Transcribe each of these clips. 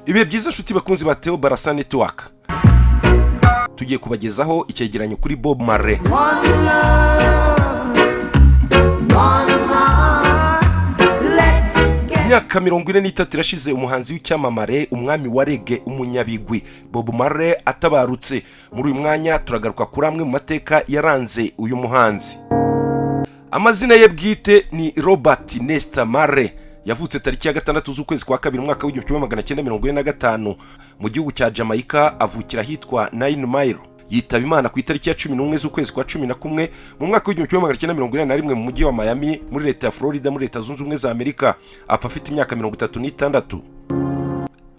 Ibihe byiza, nshuti bakunzi ba Theo Barasa Network. Tugiye kubagezaho icyegeranyo kuri Bob Marley. One love, one heart. Let's get Imyaka 43 irashize umuhanzi w'icyamamare, umwami wa reggae, umunyabigwi Bob Marley atabarutse. Muri uyu mwanya turagaruka kuri amwe mu mateka yaranze uyu muhanzi. Amazina ye bwite ni Robert Nesta Marley. Yavutse tariki ya 6 z'ukwezi kwa 2, umwaka w'1945, mu gihugu cya Jamaica, avukira ahitwa Nine Mile. Yitaba Imana ku itariki ya 11 z'ukwezi kwa 11, mu mwaka w'1981, mu mujyi wa Miami, muri leta ya Florida, muri Leta Zunze Ubumwe za Amerika. Apfa afite imyaka 36.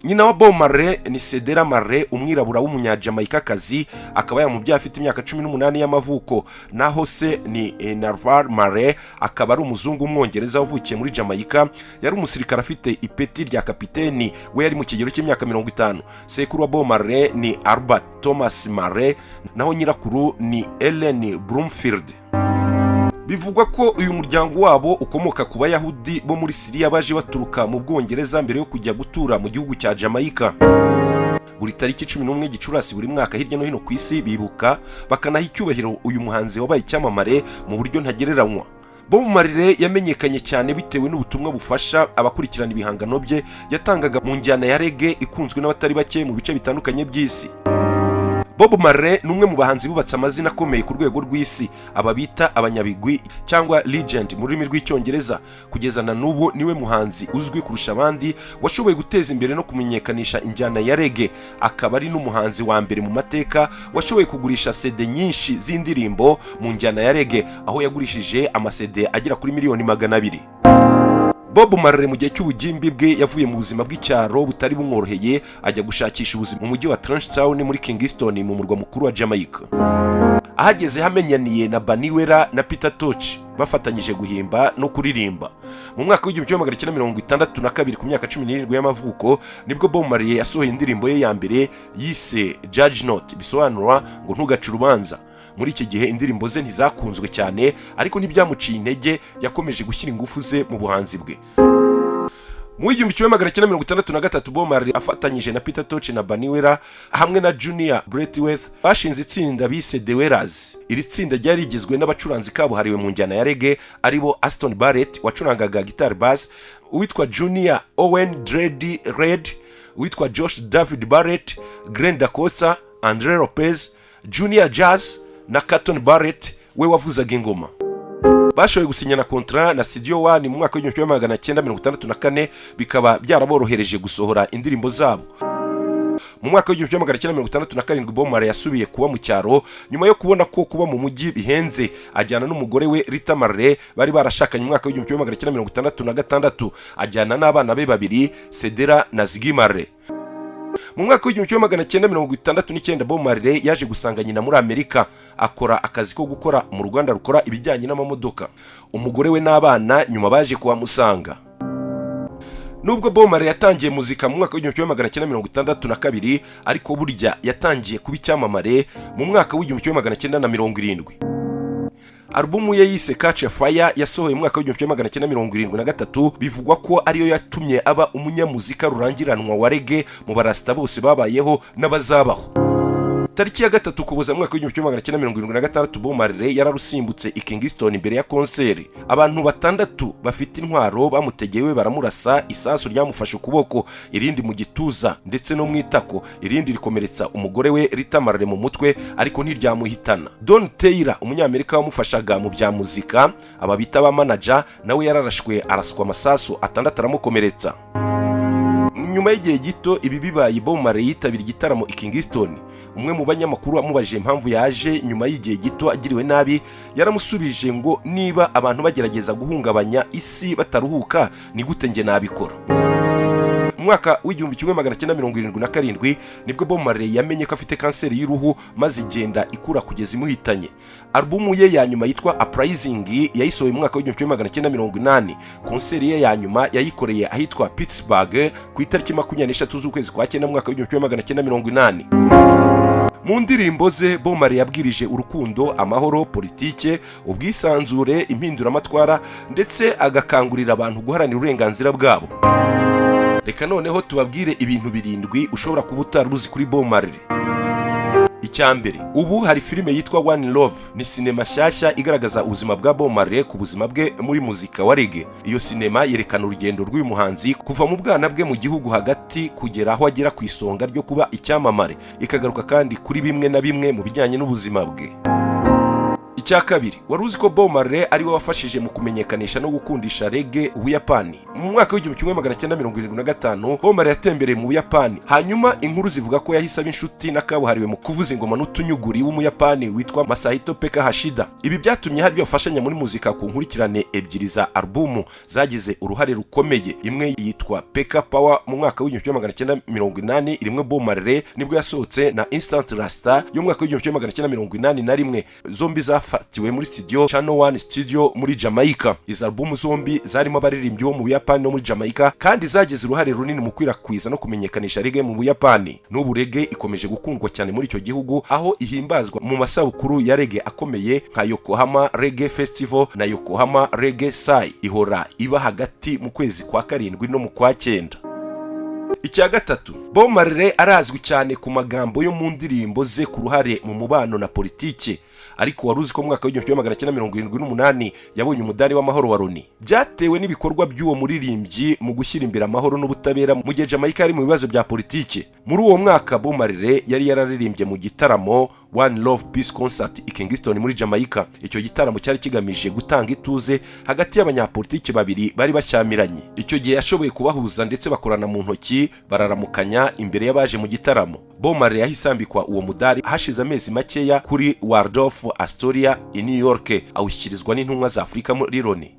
Nyina wa Bob Marley ni Cedella Marley, umwirabura w'umunyajamaikakazi, akaba yamubyaye afite imyaka 18 y'amavuko. Naho se ni Narvel Marley, akaba ari umuzungu w'umwongereza wavukiye muri Jamaica. Yari umusirikare afite ipeti rya kapiteni, we yari mu kigero cy'imyaka 50. Sekuru wa Bob Marley ni Albert Thomas Marley, naho nyirakuru ni Ellen Bloomfield. Bivugwa ko uyu muryango wabo ukomoka ku Bayahudi bo muri Siriya baje baturuka mu Bwongereza mbere yo kujya gutura mu gihugu cya Jamaica. Buri tariki 11 Gicurasi buri mwaka, hirya no hino ku isi bibuka bakanaha icyubahiro uyu muhanzi wabaye icyamamare mu buryo ntagereranywa. Bob Marley yamenyekanye cyane bitewe n'ubutumwa bufasha abakurikirana ibihangano bye yatangaga mu njyana ya reggae ikunzwe n'abatari bake mu bice bitandukanye by'isi. Bob Marley ni umwe mu bahanzi bubatse amazina akomeye ku rwego rw'isi, aba bita abanyabigwi cyangwa legend mu rurimi rw'Icyongereza. Kugeza na n'ubu niwe muhanzi uzwi kurusha abandi washoboye guteza imbere no kumenyekanisha injyana ya reggae, akaba ari n'umuhanzi wa mbere mu mateka washoboye kugurisha CD nyinshi z'indirimbo mu njyana ya reggae, aho yagurishije ama CD agera kuri miliyoni 200. Bob Marley mu gihe cy'ubugimbi bwe yavuye mu buzima bw'icyaro butari bumworoheye, ajya gushakisha ubuzima mu mujyi wa Trench Town muri Kingston, mu murwa mukuru wa Jamaica. Ahageze hamenyaniye na Bunny Wailer na Peter Tosh, bafatanyije guhimba no kuririmba. Mu mwaka w'1962, ku myaka 17 y'amavuko, nibwo Bob Marley yasohoye indirimbo ye ya mbere yise "Judge Not", bisobanura ngo "Ntugace urubanza". Muri iki gihe indirimbo ze ntizakunzwe cyane, ariko ntibyamuciye intege, yakomeje gushyira ingufu ze mu buhanzi bwe. Mu 1963, Bob Marley afatanyije na Peter Tosh na Bunny Wailer hamwe na Junior Braithwaite bashinze itsinda bise The Wailers. Iri tsinda ryari rigizwe n'abacuranzi kabuhariwe mu njyana ya reggae, aribo Aston Barrett wacurangaga guitar bass, uwitwa Junior Owen Dread Red, uwitwa Josh David Barrett, Glenn Da Costa, Andre Lopez, Junior Jazz na Carlton Barrett we wavuzaga ingoma. Bashoboye gusinyana contrat na Studio One mu mwaka w'1964, bikaba byaraborohereje gusohora indirimbo zabo. Mu mwaka w'1967, Bob Marley yasubiye kuba mu cyaro nyuma yo kubona ko kuba mu mujyi bihenze, ajyana n'umugore we Rita Marley bari barashakanye mu mwaka w'1966, ajyana n'abana be babiri, Cedella na Ziggy Marley. Mu mwaka w'1969, Bob Marley yaje gusanga nyina muri Amerika, akora akazi ko gukora mu ruganda rukora ibijyanye n'amamodoka. Umugore we n'abana nyuma baje kuhamusanga. Nubwo Bob Marley yatangiye muzika mu mwaka w'1962, ariko burya yatangiye kuba icyamamare mu mwaka w'1970. Alubumu ye yise Catch a Fire yasohoye mu mwaka w'1973, bivugwa ko ariyo yatumye aba umunyamuzika rurangiranwa wa reggae mu barasita bose babayeho n'abazabaho. Tariki ya 3 Ukuboza mu mwaka w'1976, Bob Marley yararusimbutse i Kingston imbere ya konseri. Abantu batandatu bafite intwaro bamutegewe baramurasa. Isasu ryamufashe ukuboko, irindi mu gituza ndetse no mu itako, irindi rikomeretsa umugore we Rita Marley mu mutwe, ariko ntiryamuhitana. Don Taylor, umunyamerika wamufashaga mu bya muzika, aba bita ba manager, nawe yararashwe, araswa amasasu atandatu aramukomeretsa. Nyuma y'igihe gito ibi bibaye, Bob Marley yitabira igitaramo i Kingston. Umwe mu banyamakuru amubajije impamvu yaje nyuma y'igihe gito agiriwe nabi, yaramusubije ngo: "Niba abantu bagerageza guhungabanya isi bataruhuka, ni gute njye nabikora?" Mu mwaka w'1977 nibwo Bob Marley yamenye ko afite kanseri y'uruhu, maze igenda ikura kugeza imuhitanye. Alubumu ye ya nyuma yitwa Uprising yayisohoye mu mwaka w'1980. Konseri ye ya nyuma yayikoreye ahitwa Pittsburgh ku itariki 23 z'ukwezi kwa cyenda mu mwaka w'1980. Mu ndirimbo ze, Bob Marley yabwirije urukundo, amahoro, politike, ubwisanzure, impinduramatwara, ndetse agakangurira abantu guharanira uburenganzira bwabo. Reka noneho tubabwire ibintu birindwi ushobora kuba utari uzi kuri Bob Marley. Icya mbere, ubu hari filime yitwa One Love, ni sinema nshyashya igaragaza ubuzima bwa Bob Marley ku buzima bwe muri muzika wa reggae. Iyo sinema yerekana urugendo rw'uyu muhanzi kuva mu bwana bwe mu gihugu hagati kugera aho agera ku isonga ryo kuba icyamamare, ikagaruka kandi kuri bimwe na bimwe mu bijyanye n'ubuzima bwe. Icya kabiri, wari uzi ko Bob Marley ari we wafashije mu kumenyekanisha no gukundisha reggae Ubuyapani? Mu mwaka w'1975, Bob Marley yatembereye mu Buyapani, hanyuma inkuru zivuga ko yahise aba inshuti n'akabuhariwe mu kuvuza ingoma n'utunyuguri w'Umuyapani witwa Masahito Peka Hashida. Ibi byatumye hari ibyo bafashanya muri muzika ku nkurikirane ebyiri za alubumu zagize uruhare rukomeye. Imwe yitwa Peka Power mu mwaka w'1980, irimwe Bob Marley nibwo yasohotse, na Instant Rasta yo mu mwaka w'1981, zombi zafatiwe muri studio Channel One Studio muri Jamaica. Izi alubumu zombi zarimo abaririmbyi bo mu Buyapani no muri Jamaica, kandi zagize uruhare runini mu kwirakwiza no kumenyekanisha reggae mu Buyapani. N'ubu reggae ikomeje gukundwa cyane muri icyo gihugu, aho ihimbazwa mu masabukuru ya reggae akomeye nka Yokohama Reggae Festival na Yokohama Reggae Sai, ihora iba hagati mu kwezi kwa karindwi no mu kwa cyenda. Icya gatatu, Bob Marley arazwi cyane ku magambo yo mu ndirimbo ze ku ruhare mu mubano na politike. Ariko wari uzi ko mu mwaka w'1978 yabonye umudari w'amahoro wa Loni? Byatewe n'ibikorwa by'uwo muririmbyi mu gushyira imbere amahoro n'ubutabera mu gihe Jamaica yari mu bibazo bya politike. Muri uwo mwaka, Bob Marley yari yararirimbye mu gitaramo One Love Peace Concert i Kingston muri Jamaica. Icyo gitaramo cyari kigamije gutanga ituze hagati y'abanyapolitiki babiri bari bashyamiranye. Icyo gihe yashoboye kubahuza, ndetse bakorana mu ntoki bararamukanya imbere y'abaje mu gitaramo. Bob Marley yahise ambikwa uwo mudari hashize amezi makeya kuri Waldorf Astoria i New York, awushyikirizwa n'intumwa za Afurika muri Loni.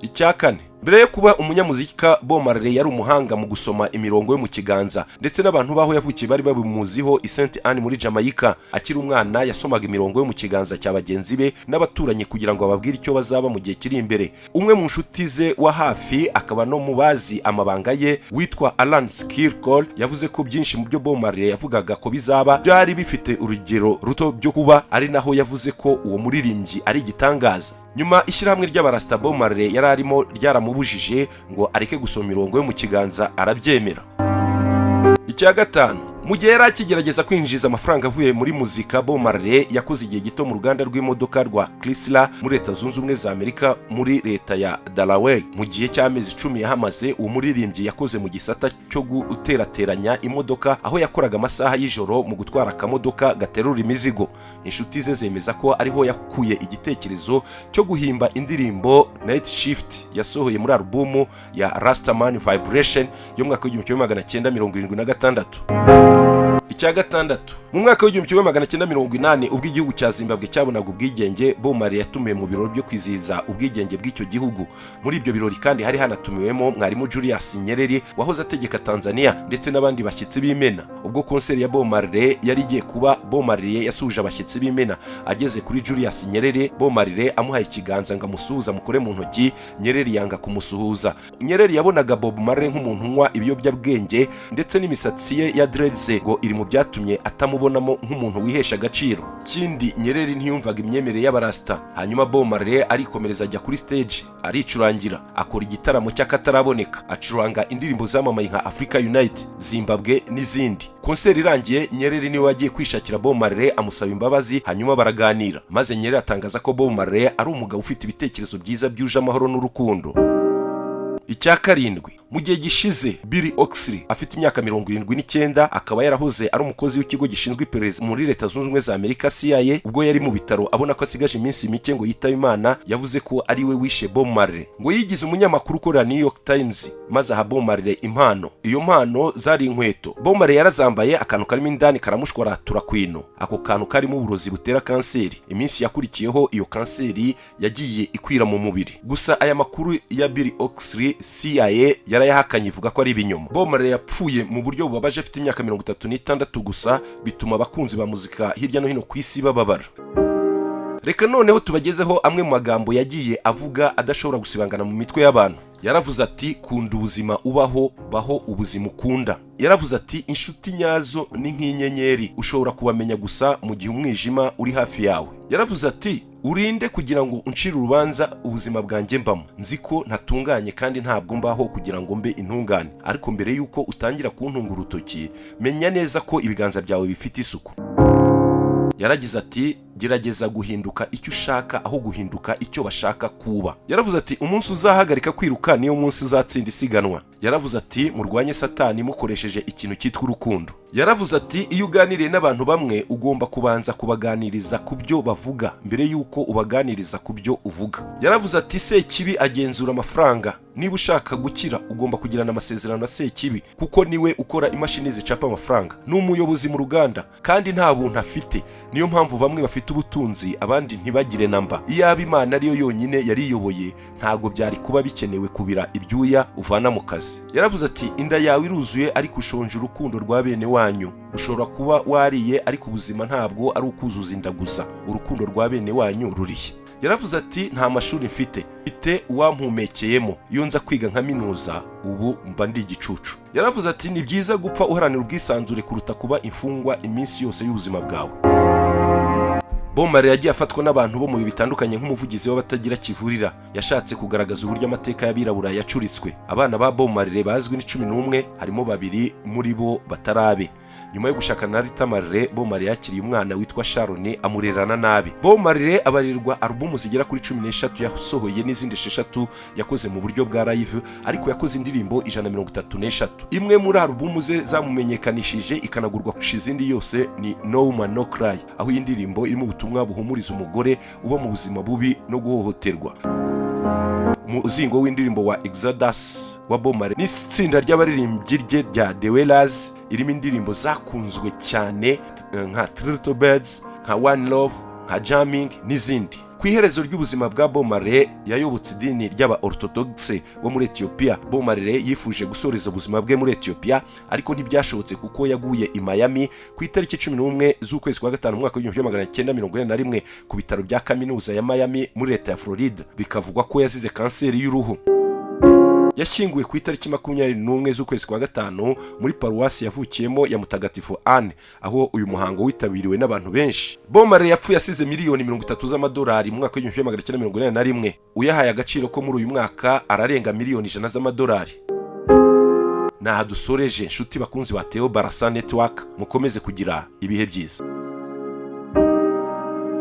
Icya kane, mbere yo kuba umunyamuzika, Bob Marley yari umuhanga mu gusoma imirongo yo mu kiganza, ndetse n'abantu baho yavukiye bari babimuziho i St Anne muri Jamaica. Akiri umwana yasomaga imirongo yo mu kiganza cya bagenzi be n'abaturanyi kugira ngo bababwire icyo bazaba mu gihe kiri imbere. Umwe mu nshuti ze wa hafi, akaba no mu bazi amabanga ye, witwa Alan Skirkol, yavuze ko byinshi mu byo Bob Marley yavugaga ko bizaba byari bifite urugero ruto byo kuba, ari naho yavuze ko uwo muririmbyi ari igitangaza. Nyuma ishyirahamwe ry'abarasta Bob Marley yari arimo ryaramubujije ngo areke gusoma imirongo yo mu kiganza, arabyemera. Icya gatanu, mu gihe yari akigerageza kwinjiza amafaranga avuye muri muzika, Bob Marley yakoze igihe gito mu ruganda rw'imodoka rwa Chrysler muri Leta Zunze Ubumwe za Amerika, muri leta ya Delaware. Mu gihe cy'amezi 10 yahamaze, uwo muririmbyi yakoze mu gisata cyo guterateranya imodoka, aho yakoraga amasaha y'ijoro mu gutwara akamodoka gaterura imizigo. Inshuti ze zemeza ko ariho yakuye igitekerezo cyo guhimba indirimbo Night Shift yasohoye muri alubumu ya Rastaman Vibration yo mu mwaka w'1976. Icya gatandatu, mu mwaka w'1980, ubwo igihugu cya Zimbabwe cyabonaga ubwigenge, Bob Marley yatumiwe mu birori byo kwizihiza ubwigenge bw'icyo gihugu. Muri ibyo birori kandi hari hanatumiwemo mwarimu Julius Nyerere wahoze ategeka Tanzania, ndetse n'abandi bashyitsi b'imena. Ubwo konseri ya Bob Marley yari igiye kuba, Bob Marley yasuhuje abashyitsi b'imena. Ageze kuri Julius Nyerere, Bob Marley amuhaye ikiganza ngo amusuhuze, amukore mu ntoki, Nyerere yanga kumusuhuza. Nyerere yabonaga Bob Marley nk'umuntu unywa ibiyobyabwenge, ndetse n'imisatsi ye ya dreads ngo iri mu byatumye atamubonamo nk'umuntu wihesha agaciro. Kindi, Nyerere ntiyumvaga imyemerere y'abarasta. Hanyuma Bob Marley arikomereza, ajya kuri stage, aricurangira, akora igitaramo cy'akataraboneka, acuranga indirimbo zamamaye nka Africa Unite, Zimbabwe n'izindi. Konseri irangiye, Nyerere niwe wagiye kwishakira Bob Marley, amusaba imbabazi, hanyuma baraganira, maze Nyerere atangaza ko Bob Marley ari umugabo ufite ibitekerezo byiza byuje amahoro n'urukundo. Icya karindwi, mu gihe gishize Bill Oxley, afite imyaka 79, akaba yarahoze ari umukozi w'ikigo gishinzwe iperereza muri Leta Zunze Ubumwe za Amerika, CIA, ubwo yari mu bitaro abona ko asigaje iminsi mike ngo yitabe Imana, yavuze ko ari we wishe Bob Marley. Ngo yigize umunyamakuru ukorera New York Times, maze aha Bob Marley impano. Iyo mpano zari inkweto. Bob Marley yarazambaye, akantu karimo indani karamushwaratura kwino. Ako kantu karimo uburozi butera kanseri. Iminsi yakurikiyeho iyo kanseri yagiye ikwira mu mubiri. Gusa aya makuru ya Bill Oxley, CIA yarayahakanye, ivuga ko ari ibinyoma. Bob Marley yapfuye mu buryo bubabaje afite imyaka 36 gusa, bituma abakunzi ba muzika hirya no hino ku isi bababara. Reka noneho tubagezeho amwe mu magambo yagiye avuga adashobora gusibangana mu mitwe y'abantu. Yaravuze ati: "Kunda ubuzima ubaho, baho ubuzima ukunda." Yaravuze ati: "Inshuti nyazo ni nk'inyenyeri, ushobora kubamenya gusa mu gihe umwijima uri hafi yawe." Yaravuze ati Urinde kugira ngo uncire urubanza ubuzima bwanjye mbamo. Nzi ko ntatunganye kandi ntabwo mbaho kugira ngo mbe intungane, ariko mbere y'uko utangira kuntunga urutoki, menya neza ko ibiganza byawe bifite isuku." Yaragize ati: "Gerageza guhinduka icyo ushaka aho guhinduka icyo bashaka kuba." Yaravuze ati: "Umunsi uzahagarika kwiruka niyo munsi uzatsinda isiganwa." Yaravuze ati: "Murwanye Satani mukoresheje ikintu cyitwa urukundo." Yaravuze ati: "Iyo uganiriye n'abantu bamwe, ugomba kubanza kubaganiriza ku byo bavuga mbere y'uko ubaganiriza ku byo uvuga." Yaravuze ati: "Sekibi agenzura amafaranga. Niba ushaka gukira, ugomba kugirana amasezerano na Sekibi, kuko niwe ukora imashini zicapa amafaranga. Ni umuyobozi mu ruganda kandi nta buntu afite. Niyo mpamvu bamwe bafite ubutunzi, abandi ntibagire namba. Iyaba Imana ariyo yonyine yariyoboye, ntabwo byari kuba bikenewe kubira ibyuya uvana mu kazi." Yaravuze ati: "Inda yawe iruzuye, ariko ushonje urukundo rwa bene wanyu. Ushobora kuba wariye, ariko ubuzima ntabwo ari ukuzuza inda gusa. Urukundo rwa bene wanyu rurihe?" Yaravuze ati: "Nta mashuri mfite, mfite uwampumekeyemo. Iyo nza kwiga nka minuza, ubu mba ndi igicucu." Yaravuze ati: "Ni byiza gupfa uharanira ubwisanzure kuruta kuba imfungwa iminsi yose y'ubuzima bwawe." Bob Marley yagiye afatwa n'abantu bo mu bihe bitandukanye nk'umuvugizi w'abatagira kivurira. Yashatse kugaragaza uburyo amateka y'abirabura yacuritswe. Abana ba Bob Marley bazwi ni 11, harimo babiri muri bo batarabe. Nyuma yo gushakana na Rita Marley, Bob Marley yakiriye umwana witwa Sharon, amurerana nabi. Bob Marley abarirwa alubumu zigera kuri 13 yasohoye n'izindi 6 yakoze mu buryo bwa live, ariko yakoze indirimbo 133. Imwe muri alubumu ze zamumenyekanishije ikanagurwa kurusha izindi yose ni No Woman No Cry, aho iyi ndirimbo irimo ubutumwa buhumuriza umugore uba mu buzima bubi no guhohoterwa. Umuzingo w'indirimbo wa Exodus wa Bob Marley n'itsinda ry'abaririmbyi rye rya The Wailers irimo indirimbo zakunzwe cyane nka Three Little Birds, nka One Love, nka Jamming n'izindi. Ku iherezo ry'ubuzima bwa Bob Marley, yayobotse idini ry'aba Orthodoxe bo muri Ethiopia. Bob Marley yifuje gusoreza ubuzima bwe muri Ethiopia, ariko ntibyashobotse kuko yaguye i Miami ku itariki 11 z'ukwezi kwa gatanu, umwaka w'1941, ku bitaro bya kaminuza ya Miami muri leta ya Florida. Bikavugwa ko yazize kanseri y'uruhu. Yashyinguwe ku itariki 21 z'ukwezi kwa gatanu muri paruwasi yavukiyemo ya Mutagatifu Anne, aho uyu muhango witabiriwe n'abantu benshi. Bob Marley yapfuye asize miliyoni 30 z'amadolari mu mwaka w'1981. Uyahaye agaciro ko muri uyu mwaka, ararenga miliyoni 100 z'amadolari. Ni aha dusoreje, inshuti bakunzi ba Theo Barasa Network. Mukomeze kugira ibihe byiza.